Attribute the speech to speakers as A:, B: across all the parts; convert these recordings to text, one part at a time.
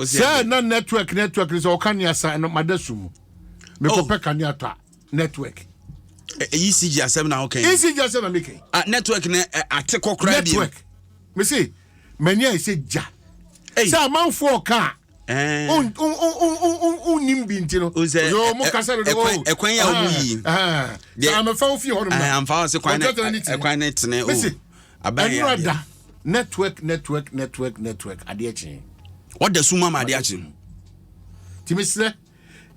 A: Sɛ na network sɛ ɔkanea sa no, mada su mu, mekɔpɛ kanea tɔ a, network.
B: ECG asɛm na woka yi?
A: ECG asɛm na meka yi.
B: Ah, network ne ate kɔ koraa bi.
A: Network, mese m'ani ayɛ sɛ gya sɛ amanfoɔ ɔka a wonnim bi nti no mo kasa dodo.
B: Ɛkwan a wɔmu yi
A: sɛ amɛfa wo fie hɔ nom na
B: amfa wo se kwan ne tene o.
A: Mese ɛnora da, network, network, network, network, adeɛ kyee.
B: Wɔda sum ama adeɛ akye.
A: Nti mesrɛ,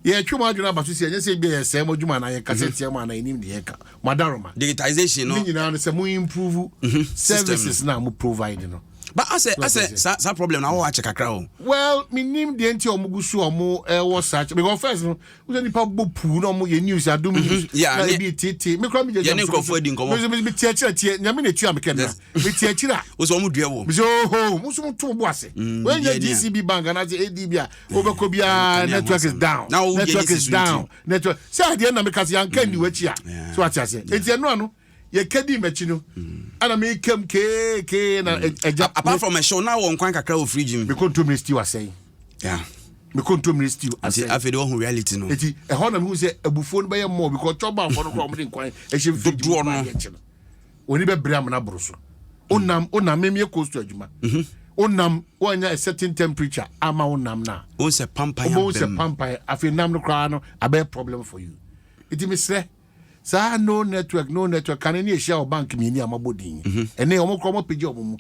A: yɛtwe mo adwene aba so sɛ ɛnyɛ sɛ bi yɛsɛe mo adwuma anaa yɛkasa tia mo anaa yɛnim deɛ yɛka mo adaroma.
B: Digitization no
A: ne nyinaa no, sɛ mo improve services na mo provide no.
B: But asɛ saa problem na wɔwɔ akyɛ kakra o.
A: Well, menim deɛ nti a ɔmo gu so a ɔmo ɛwɔ saa, because first no wosɛ nipa bɔ puu na ɔmo yɛ news, Adom News na ebi tietie me kora, me gyagya.
B: Yɛne nkurɔfoɔ adi nkɔmmɔ.
A: Me tie akyire tie, Nyame na etua me kɛ nna me tie akyire a.
B: Wosɛ ɔmo dua wɔ.
A: Me sɛ oho, mo nso mo to bo ase. Wɔnyɛ GCB Bank anaasɛ ADB a wobɛkɔ biara, network is down, network is down, network sɛ adeɛ na meka sɛ yɛanka nni w'akyi a, so ate aseɛ? Enti ɛno ano yɛka di m'akyi no ɛna mekam keekee na agya.
B: Apart from ɛhyɛw na wɔ nkwan kakra wɔ fridge mu.
A: Me kontomire stew asɛe. Me kontomire stew asɛe.
B: Nti afei de wɔhu reality no.
A: Eti ɛhɔ na mehu sɛ abufuo no bɛyɛ more, because chɔbafoɔ no koraa wɔde nkwan ɛhyɛ fridge mu
B: dodoɔ no.
A: Adeɛ kye no oni bɛbrɛ amena boro so. Wonam wonam memeyɛ coastal adwuma. Wonam woanya a certain temperature ama wonam no a,
B: wohu sɛ pampan
A: wobɛhu sɛ
B: abam.
A: Pampan afei nam no koraa no abɛyɛ problem for you. Nti mesrɛ, saa no network, no network, kane ne ɛhyia wɔ bank mmienu a mabɔ din, ɛne ɔmo korɔ ɔmo apagya ɔmo mu.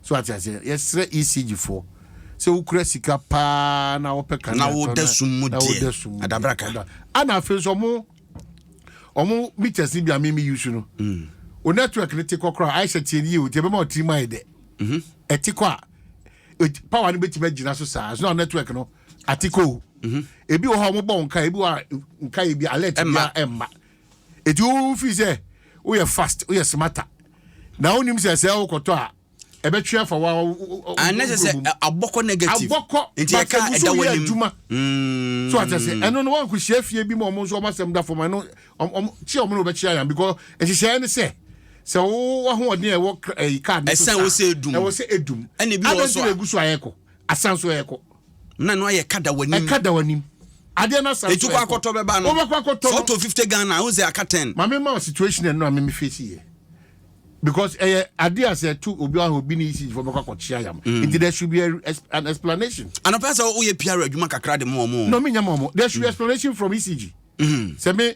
A: So ate aseɛ? Yɛsrɛ ECG foɔ sɛ wokura sika paa na wɔpɛ kanea
B: na
A: tɔ
B: woda sum mu
A: na
B: deɛ,
A: woda sum mu deɛ,
B: adabraka.
A: Ana afei nso ɔmo meters ni bi a mimi use no, o network ne te kɔ koraa, ayɛ sɛ tie ne yie o, tie bɛma ɔtiri mu ayɛ dɛ. Ɛte kɔ a, power no bɛtumi agyina so saa so na network no ate kɔ o. Ebi wɔ hɔ a ɔmo bɔ wo nka, ebi wɔ hɔ a nka yɛ bi alert bi
B: Ɛmma.
A: a ɛmma. Eti wo fi sɛ woyɛ fast, woyɛ smarter, na wonim sɛ wokɔtɔ a ɛbɛtwe afa wa
B: Anɛ sɛ abɔkɔ negative.
A: Abɔkɔ.
B: Nti ɛka
A: but
B: ɛda
A: ɛgu so yɛ
B: w'anim
A: adwuma. So ate sɛ ɛno no wankɔhyia fie bi ma ɔmo nso ɔmo asɛm da fam. Ɛno ɔmo kyia ɔmo na wɔbɛkyia yan, because nhyehyɛeɛ ne sɛ wo ahoɔden a ɛwɔ ɛyi card no so
B: Ɛsɛn
A: saa,
B: wo sɛ edum.
A: Ɛwɔ sɛ edum.
B: Ɛna ebi wɔ
A: Adɛn
B: so
A: nti na
B: a-
A: egu so a ɛkɔ asan so ɛkɔ?
B: Na no ayɛ kada w'anim.
A: Ɛka da w'anim adeɛ no asan
B: Etu
A: so
B: kɔ
A: ɛkɔ.
B: akɔtɔ bɛba no.
A: Wobɛkɔ akɔtɔ
B: sɛ
A: no.
B: ɔtɔ 50 Ghana, wo sɛ aka 10.
A: Maame, ma wo situation ɛno a meme face yɛ, because ɛyɛ adeɛ a sɛ ɛto obi ahɔ obi ne ECG fo bɛkɔ akɔkyea yam. Nti there should be an explanation.
B: Anɔpɛ sɛ woyɛ PR adwuma kakra de ma ɔmo.
A: No, me nyama ɔmo. There should be explanation from ECG sɛ me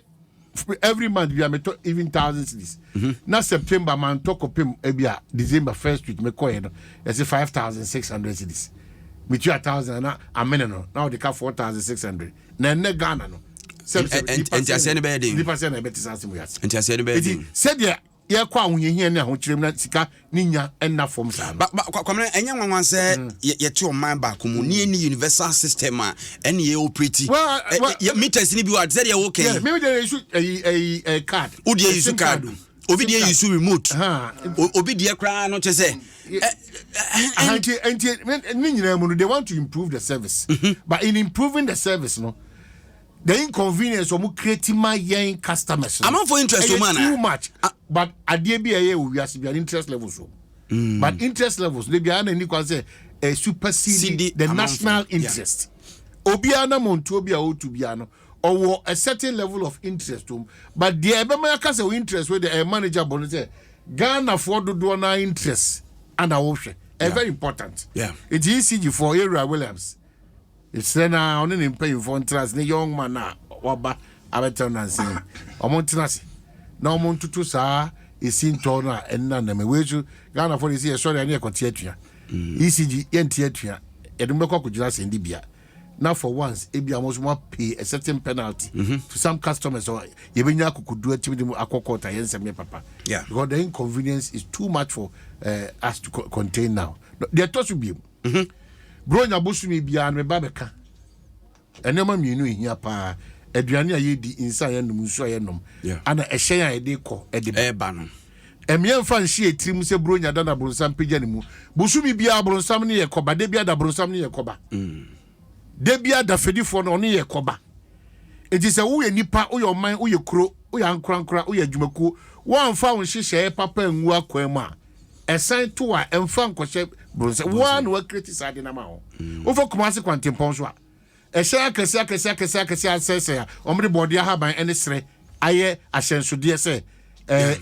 A: every month bi a metɔ even thousand cedis na September mantɔ kɔpem ebi a December first week mekɔɛ no, yɛsɛ 5,600 cedis. Metua 1,000 na amene no na ɔde ka 4,600. Na ɛnɛ Ghana no sɛ
B: Nti aseɛ no bɛyɛ den.
A: Nipa sɛ na ɛbɛte saa asɛm yi ase.
B: Nti aseɛ no bɛyɛ
A: Nti
B: den.
A: sɛdeɛ yɛkɔ ahohiahia ne ahokyerɛ mu na sika ne nya ɛnna fam saa no.
B: Kwamina, ɛnyɛ nwanwa sɛ yɛte ɔman baako mu ne yɛni universal system a ɛne yɛ operate.
A: Well,
B: Meters ni bi wɔ a te sɛ deɛ woka yi.
A: Me de use ɛyi card.
B: Wo deɛ use
A: SIM
B: card,
A: o.
B: obi
A: SIM
B: deɛ
A: card.
B: use remote. Obi deɛ koraa no kyɛ sɛ
A: Nti ne nyinaa mu no, they want to improve the service, but in improving the service no, the inconvenience ɔmo create ma yɛn customers no,
B: Amanfoɔ interest
A: ɛyɛ
B: wɔ mu anaa?
A: too much. But adeɛ bi a ɛyɛ wɔ wiase bi a interest levels o, but interest levels de bi a na ni kwan sɛ ɛ supersede
B: CD
A: the
B: amanfoɔ.
A: national interest. Obiara na mɔntuo bi a ɔretu biara no, ɔwɔ a certain level of interest wɔ mu, but deɛ ɛbɛma yɛaka sɛ wo interest wey de ɛyɛ manageable no, sɛ Ghanafoɔ dodoɔ na interest ana wɔhwɛ, ɛyɛ very important. Nti ECG foɔ, yɛwura Williams, ɛsrɛ na ɔne ne mpanyimfoɔ ntena ase, ne young man a waba abɛtɛm nanse yi, ɔmo ntena ase na ɔmo ntoto saa esi ntɔ no a ɛnna nam wei so. Ghanafoɔ de si yɛsɔre a ne yɛkɔte atua ECG, yɛnte atua, yɛde mo bɛkɔ akɔgyina asɛndibea na for once ebi a mo nso mo pay a certain penalty to some customers or yɛbɛnya akokodu atimi de mu akɔ court a yɛn nsɛm yɛ papa, because the inconvenience is too much for us to contain now. Deɛ ɛtɔ so biem, bronya bosome biara no meba bɛka nneɛma mmienu ehia paa: aduane a yɛdi, nsa a yɛnom, nsuo a yɛnom, ana ɛhyɛn a yɛde kɔ ɛde ba.
B: Ɛɛba no.
A: Ɛmeɛ mfa nhyɛ etirim sɛ bronya da na bronsam pagya ne mu. Bosome biara bronsam ne yɛ kɔba de bia da, bronsam ne yɛ kɔba de bia da, fɛdifoɔ no ɔne yɛ kɔba. Eti sɛ woyɛ nipa, woyɛ ɔman, woyɛ kuro, woyɛ ankorankora, woyɛ adwumakuo, wɔamfa wo nhyehyɛeɛ papa ngu akwan mu a ɛsan to a ɛmfa nkɔhyɛ Bronsɛ woa na woacreate saa ade no ama ho. Wofa Kumase kwantempɔn so a, ɛhyɛn akɛseɛ akɛseɛ akɛseɛ akɛseɛ asɛesɛe a wɔde bɔɔdeɛ ahaban ne serɛ ayɛ ahyɛnsodeɛ sɛ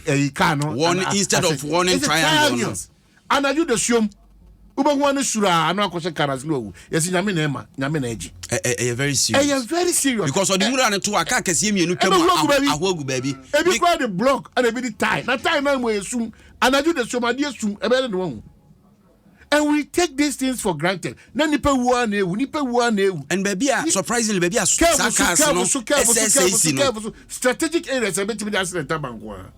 A: ɛyi kaa no.
B: Warning, instead of warning triangle no.
A: Anadwo dasuom, wobɛhu ano suro a ano akɔhyɛ car ase na wawu. Yɛsi Nyame na ɛma, Nyame na ɛgye.
B: Ɛyɛ very serious.
A: Ɛyɛ very serious.
B: Because ɔde nwura no to a, car kɛseɛ mmienu twam a, ahoa gu baabi.
A: Ebi koraa de block ɛna ebi de tie. Na tie no mu ɛyɛ sum. Anadwo dasuom adeɛ sum, ɛbɛyɛ dɛ na wahu. And we take these things for granted. Na nipa wu a na ewu, nipa wu a na ewu.
B: And baabi a surprisingly baabi a saa cars no ɛsɛsɛe si no.
A: Strategic areas a ebetumi de accident aba nko ara.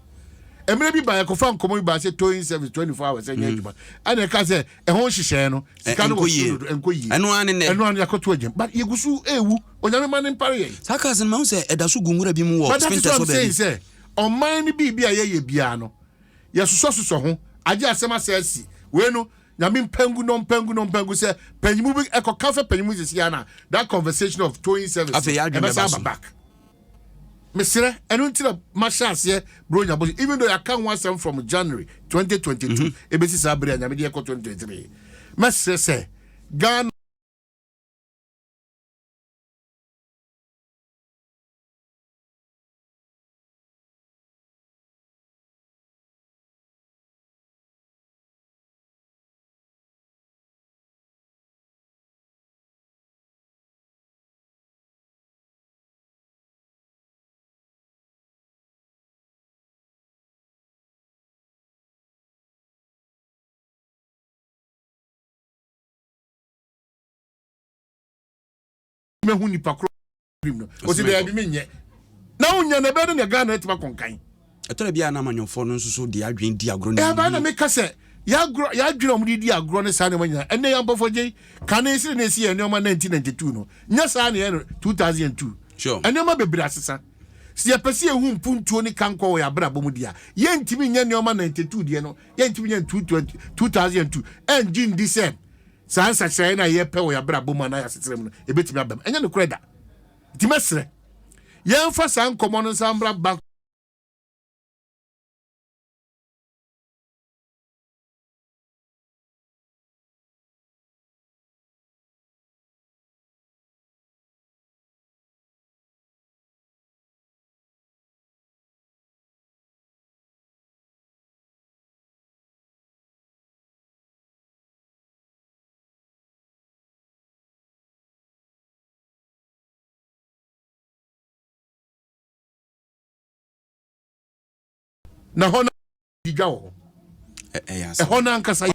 A: Mmerɛ bi ba yɛkɔfa nkɔmmɔ bi baa sɛ towing service 24 hours ɛnyɛ adwuma. Ɛna ɛka sɛ ɛho nhyehyɛɛ no sika no wɔ soro dodo ɛnkɔ yie.
B: Ɛno ara ne nnɛ.
A: Ɛno ara no yɛakɔto agyam. But yɛgu so ɛrewu. Onyame ma no mpare yɛn.
B: Saa cars no mahu sɛ ɛda so gu nwura bi mu wɔ
A: But that is
B: Spintex
A: what
B: hɔ
A: I'm saying
B: baabi.
A: sɛ ɔman no biribi a yɛyɛ biara no yɛsosɔsosɔ ho agye asɛm asɛ asi. Wei no Nyame mpangu no mpangu no mpangu sɛ panyimu bi ɛkɔka fɛ panyimu sisi ara na that conversation of towing service
B: Afei yɛn adwene
A: ɛbɛsan
B: bɛba
A: aba
B: so.
A: back. Mesrɛ, ɛno nti na mahyɛ aseɛ Buronya bɔ so, even though yɛaka ho asɛm from January 2022 ɛbɛsi saa bere a Nyame de yɛkɔ 2023. Mɛsrɛ sɛ Ghana mɛhu nipa korɔ nim no ɔsi daabi menyɛ na wonya no ɛbɛyɛ dɛ na Ghana atumi akɔnkan.
B: Ɛtɔrɔ bi a na amanyɔfoɔ no nso so de adwene di agorɔ no.
A: Ɛbaa na meka sɛ yɛagorɔ yɛadwene a wɔde di agorɔ ne saa nneɛma nyinaa ɛnɛ yɛn mpɔfɔ gye kane sɛ na esi yɛn nneɛma 1992 no nyɛ saa na yɛn no 2002.
B: Sure.
A: Nneɛma bebree asesa. Sɛ yɛpɛ sɛ yɛhu mpuntuo ne kankɔ wɔ yɛn abrabɔ mu deɛ a, yɛntumi nyɛ nneɛma 92 deɛ no, yɛntumi nyɛ 2002 ɛngye ndi sɛ saa nsakyeraeɛ no a yɛpɛ wɔ yɛn abrabɔ mu anaa yɛn asetena mu no, ɛbɛtumi aba mu. Ɛnyɛ nokorɛ da. Nti mɛsrɛ, yɛmfa saa nkɔmmɔ no nsan mmra back. Na hɔ no di dwa wɔ hɔ. Ɛhɔ no ankasa.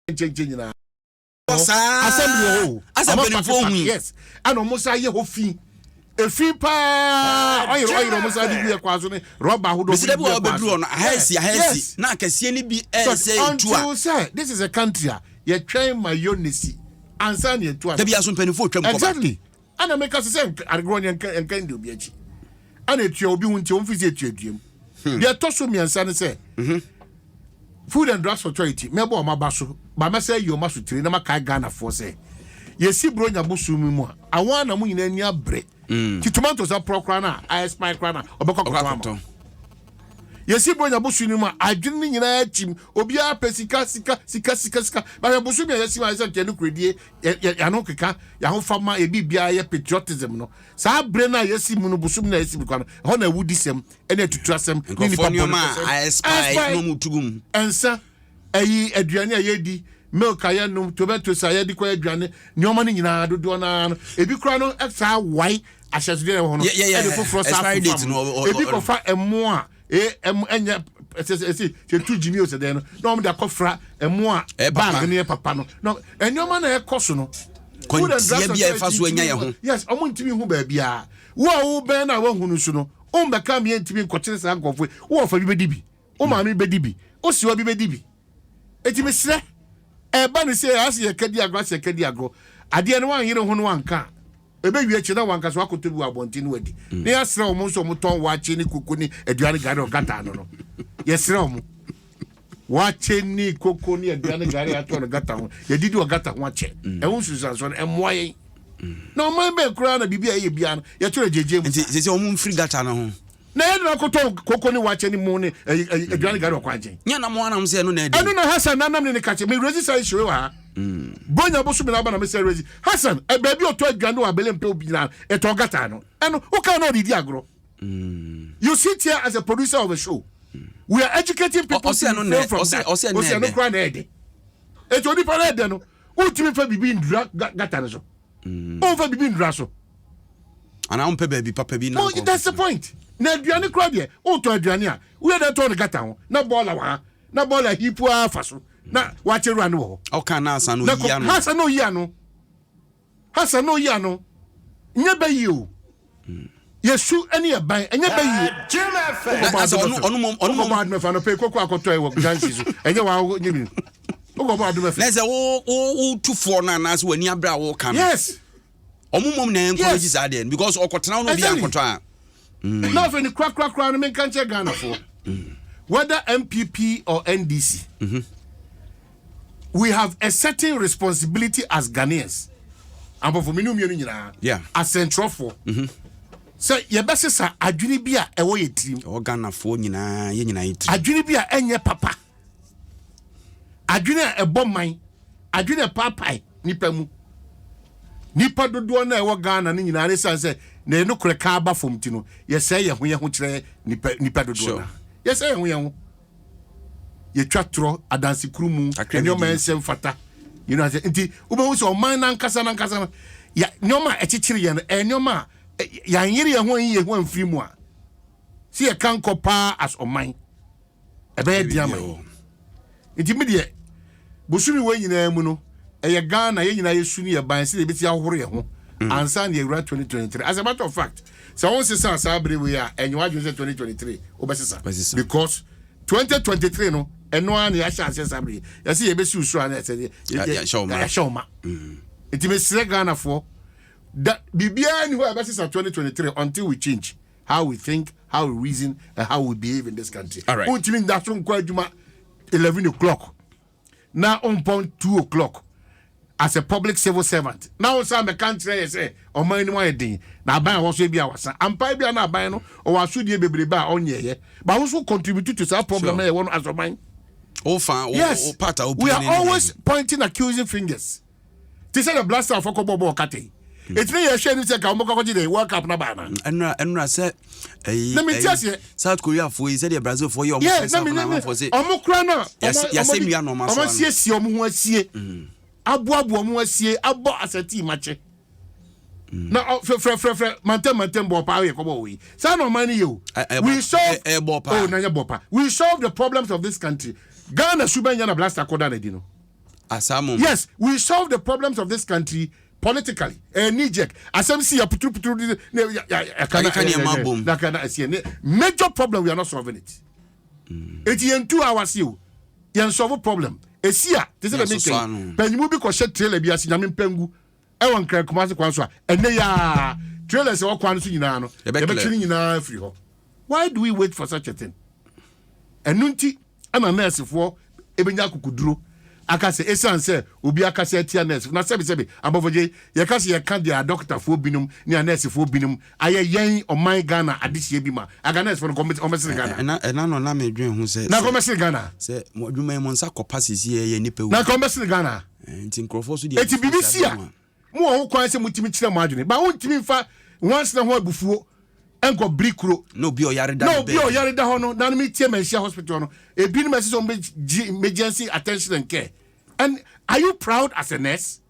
A: Nkyɛnkyɛn nyinaa.
B: Saa
A: assembly wɔ hɔ o.
B: Asɛ
A: Ɔmo
B: mpanimfoɔ
A: apake
B: hui.
A: Yes, ɛna ɔmo sa yɛ hɔ fi. Efi paa ɔyerɛ ɔyerɛ ɔmo sa de gu yɛ kwan so ne rɔba ahodoɔ.
B: Bɛsi dɛ bi wɔ ɔbɛduru hɔ no aha esi aha esi na akɛseɛ no bi ɛsɛ etu a.
A: Until sɛ this is a country a yɛtwɛn ma yɔ ne si ansa na yɛtu ase.
B: Dabi aso mpanimfoɔ twam kɔba.
A: Exactly. Ɛna meka sɛ sɛ agorɔ no yɛnka yɛnka ndi obi akyi. Ɛna etua obi ho nti wɔn fi sɛ etua dua mu. Deɛ ɛtɔ so mmiɛnsa ne sɛ Food and Drugs Authority mɛbɔ wɔn aba so ba mɛsɛ ayi wɔn aso tire na makae Ghanafoɔ sɛ yɛsi Buronya bosom mu a awon na mo nyinaa ani abere. Ti tomatoes aporɔ koraa na a expire koraa na ɔbɛkɔ akɔtɔn ama. Yɛsi Buronya bosom no mu a adwene no nyinaa akyim, obiara pɛ sika sika sika sika sika. Bahwɛ bosom a yɛsi mu a yɛsɛ nka yɛn nokorɛdie, yɛn ahokeka, yɛn ahofama, yɛn biribiara yɛ patriotism no. Saa bere no a yɛsi mu no, bosom no a yɛsi mu koraa no, ɛhɔ na awudisɛm ne atuturasɛm ne nnipa
B: Nkurɔfoɔ nneɛma a
A: bɔnefosɛm
B: a expire na wɔn tu gu mu.
A: Nsa, ɛyi aduane a yɛdi, milk a yɛnom, tomatoes a yɛde kɔ aduane, nneɛma no nyinaa dodoɔ no ara no, ebi koraa no saa wae ahyɛnsodeɛ na ɛwɔ hɔ no, ɛde foforɔ saa
B: Expiry date
A: fofam
B: no,
A: no. Ebi kɔfa ɛmo a e ɛmo ɛnyɛ ɛsɛ sɛ ɛsi sɛ tu gyimi o sɛ dɛn no na wɔn de akɔfra ɛmo a
B: Ɛyɛ papa.
A: bag no yɛ papa no na nneɛma na ɛkɔ so no. Food and Drugs
B: Kwantia bi a ɛfa so anya yɛn ho.
A: Yes, wɔn ntumi hu baabiara. Wo a wobɛn no a woahu no nso no, wommɛka mmea ntumi nkɔkyere saa nkurɔfoɔ yi. Wo wɔfa bi bɛdi bi, wo maame bi bɛdi bi, wo sewa bi bɛdi bi. Enti mesrɛ. Ɛba ne sɛ ase yɛka di agorɔ, ase yɛka di agorɔ. Adeɛ no wanyere ho no wanka a, ɛbɛwie akyi na wanka so akɔtɔ bi wɔ abɔnten no wadi. Na yɛasrɛ wɔn nso wɔn tɔn waakye ne koko ne aduane gari wɔ gata ano no. Yɛsrɛ wɔn. Waakye ne koko ne aduane gari atɔ no gata ho. Yɛdidi wɔ gata ho akyɛ. Ɛho nsunsuansoɔ no ɛmmoa yɛn. Na ɔman bɛn koraa na biribi a ɛyɛ biara no yɛto no gyegye mu.
B: Nti sɛ sɛ wɔn mfiri gata no ho.
A: Na yɛde no akɔtɔ koko ne waakye ne mu ne aduane gari wɔ kwan nkyɛn.
B: Nyɛ na mo anam sɛ ɛno na ɛde.
A: Ɛno na Hassan nanam ne ne kakye me rezi saa issue wɔ ha. Bonya boso mi na aba na me sɛ rezi Hassan baabi ɔtɔ aduane wɔ abele mpɛ obi nyinaa ɛtɔn gata no ɛno woka na ɔde di agorɔ. You sit here as a producer of a show. We are educating people to refrain from that.
B: Ɔsɛ
A: ɛno koraa na ɛde. Eti onipa na ɛdɛ no wontumi nfa biribi ndura gata no so. Wonfa biribi ndura so.
B: Anaa wompɛ baabi papa bi na
A: nkɔ. That's the point. Na aduane koraa deɛ wotɔ aduane a woyɛ dɛ tɔn no gata ho na bɔɔla wɔ ha na bɔɔla hipu ara fa so na wakyɛ wura no wɔ
B: hɔ. Ɔka na asa no oyi ano.
A: Hasa na oyi ano. Hasa na oyi ano. Nyɛ bɛ yie o. Yɛsu ne yɛ ban ɛnyɛ bɛ yie. Wokɔbɔ adom ɛfa no pɛ koko akɔtɔ ɛwɔ junction so ɛnyɛ wa nyɛ bi. Wokɔbɔ adom ɛfɛ.
B: Na sɛ wo wo wo tufoɔ no anaasɛ w'ani abere a woka no.
A: Yes.
B: Ɔmo mom na encourage saa deɛ no because ɔkɔtena wo na obi ankɔtɔ a.
A: Na afei ne korakorakora no menka nkyerɛ Ghanafoɔ whether NPP or NDC we have a certain responsibility as Ghanaians ampɔfo mene mmienu nyinaa asɛnkyerɛfoɔ sɛ yɛbɛsesa adwene bi a ɛwɔ yɛ tirim.
B: Ɛwɔ Ghanafoɔ nyinaa yɛ nyinaa yɛ tirim.
A: Adwene bi a ɛnyɛ papa. Adwene a ɛbɔ man, adwene a ɛpaapae nipa mu. Nipa dodoɔ no a ɛwɔ Ghana no nyinaa ne san sɛ na yɛn nokorɛ ka aba fam ti no, yɛsɛe yɛn ho yɛn ho kyerɛ nipa nipa dodoɔ no. Yɛsɛe yɛn ho yɛn ho. Yɛtwa torɔ adansekuru mu, nneɛma ɛnsɛ mfata. You know, nti wobɛhu sɛ ɔman nankasa nankasa no, nneɛma a ɛkyekyere yɛn no, ɛyɛ nneɛma a yɛanyere yɛn ho anyi yɛn ho amfiri mu a, sɛ yɛka nkɔ paa as ɔman. Ɛbɛyɛ den ama yɛn. Nti me deɛ, bosome wei nyinaa mu no, ɛyɛ Ghana, yɛn nyinaa yɛsu ne yɛban sɛdeɛ yɛbɛsi ahohoro yɛn ho ansa na yɛwura 2023. As a matter of fact, sɛ wonsesa saa bere wei a, ɛnyɛ w'adwene sɛ 2023 wobɛsesa. Because 2023 no, ɛno ara na yɛahyɛ aseɛ saa bere yi. Yɛsɛ yɛbɛsi wo soro a na ɛsɛ yɛahyɛ wo ma. Nti mesrɛ Ghanafoɔ, da biribiara nni hɔ a ɛbɛsesa 2023 until we change. How we think, how we reason and how we behave in this country.
B: Alright.
A: Wontumi nda so nkɔ adwuma 11 o'clock na wompɔn 2 o'clock as a public civil servant na wo nsa mɛka nkyerɛ yɛ sɛ ɔman no mu ayɛ den na aban a ɛwɔ so ebi a wasa ampa ebi a na aban no ɔwɔ asodie bebrebe a ɔnyɛɛyɛ but wo nso contribute to saa problem na yɛwɔ no as ɔman.
B: Wofa wo
A: Yes,
B: wo part a wo
A: we
B: play
A: are
B: ne ne
A: always pointing accusing fingers. Te sɛ the Black Stars fo kɔbɔɔ bɔɔl kata yi. Eti ne yɛhwɛ anim sɛ nka wɔbɛkɔ akɔgye dɛn World Cup no aba anaa?
B: Ɛnura ɛnura sɛ ɛyi
A: Na mente aseɛ.
B: South Korea foɔ yi sɛdeɛ Brazil foɔ yɛ ɔmo
A: Yeah,
B: first
A: na
B: half
A: me
B: na
A: ne ne
B: amanfoɔ se
A: ɔmo kora no a
B: yɛasɛ
A: ɔmo
B: yɛasɛ
A: ɔmo de
B: nnua na ɔmo
A: ɔmo
B: asoa no.
A: asiesie ɔmo ho asie aboaboa ɔmo ho asie abɔ asɛ team akyɛ na ɔ frɛ frɛ frɛ frɛ mantam mantam bɔɔ paa yɛ kɔbɔ wɔ yi saa na ɔman no yɛ o
B: Ɛ- ɛbɔ-
A: we solve
B: ɛ- ɛbɔ paa.
A: oh na nyɛ bɔ paa we solve the problems of this country Ghana suban nyɛ na Black Star kɔda n'adi no.
B: Asaa mom.
A: Yes, we solve the problems of this country politically. Eh, knee jerk. Asɛm si ya puturu puturu di ne ya ya ya kana
B: Akeka nneɛma abom.
A: na kana ɛsi ne major problem we are not solving it. Eti yɛn tu awase o. Yɛn solve problem. Esi a te sɛ
B: Yɛn
A: dɛ mi
B: soso
A: kɛn.
B: ano.
A: Panyinmu bi kɔ hyɛ trailer bi ase nyame mpangu ɛwɔ Nkran Kumasi kwan so a ɛnɛ yi ara trailers ɛwɔ kwan no so nyinaa no
B: Yɛbɛ
A: yɛbɛtwe
B: clear.
A: ne nyinaa afiri hɔ. Why do we wait for such a thing? Ɛno nti ɛna nɛɛsefoɔ ɛbɛnya akokoduro aka sɛ ɛsiane sɛ obi akasa atia nɛɛse na sɛbesɛbe abɔfogye yɛka sɛ yɛka deɛ adɔkotafoɔ binom ne anɛɛsefoɔ binom ayɛ yɛn ɔman Ghana adehyeɛ bi ma anka nɛɛsefoɔ no kɔmɛsene Ghana.
B: Ɛna ɛna no na medwen ho sɛ
A: Na kɔmɛsene Ghana.
B: Sɛ mo adwuma yi mo nsa kɔpa sisi yɛ nipa wu.
A: Na kɔmɛsene Ghana.
B: Nti nkurɔfoɔ so deɛ
A: Eti biribi si a mowɔ ho kwan sɛ motumi kyerɛ mo adwene ba wontumi mfa nwansena ho abufuo nkɔ biri kuro.
B: Na obi a ɔyare da
A: Na
B: ne
A: obi a
B: baabi.
A: ɔyare da hɔ no, na no metie Manhyia Hospital no, ebinom ɛsɛ sɛ wɔn gye emergency attention and care. And are you proud as a nurse?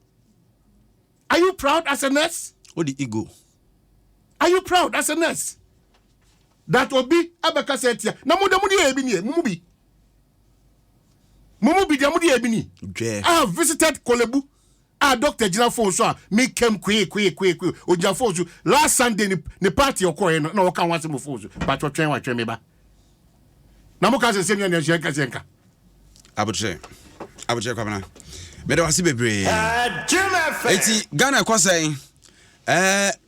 A: Are you proud as a nurse?
B: O de ego.
A: Are you proud as a nurse? That obi abɛkasa atia. Na mo de mo de yɛ ebi nie, mo mu bi. Mo mu bi deɛ mo de yɛ ebi ni.
B: Dwɛ.
A: I have visited Korle Bu a doctor gyina phone so a me kɛm kwee kwee kwee kwee ogyina phone so last Sunday ne ne party ɔkɔɛ no na ɔka ho asɛm wɔ phone so but ɔtwɛn watwɛn me ba na mo ka sɛ sɛ nea nea nhyɛ nka sɛ nka.
B: Abotrɛ abotrɛ kwabena. Mede wase bebree. Eti Ghana ɛkɔ sɛn?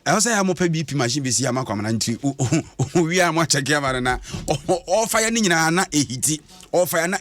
B: Ɛwɔ sɛ yɛ mopɛ BP machine bɛsi ama Kwamena, nti wie a moakyɛke ama no na ɔfa yɛ no nyinaa na ɛhiti ɔfa yɛ na.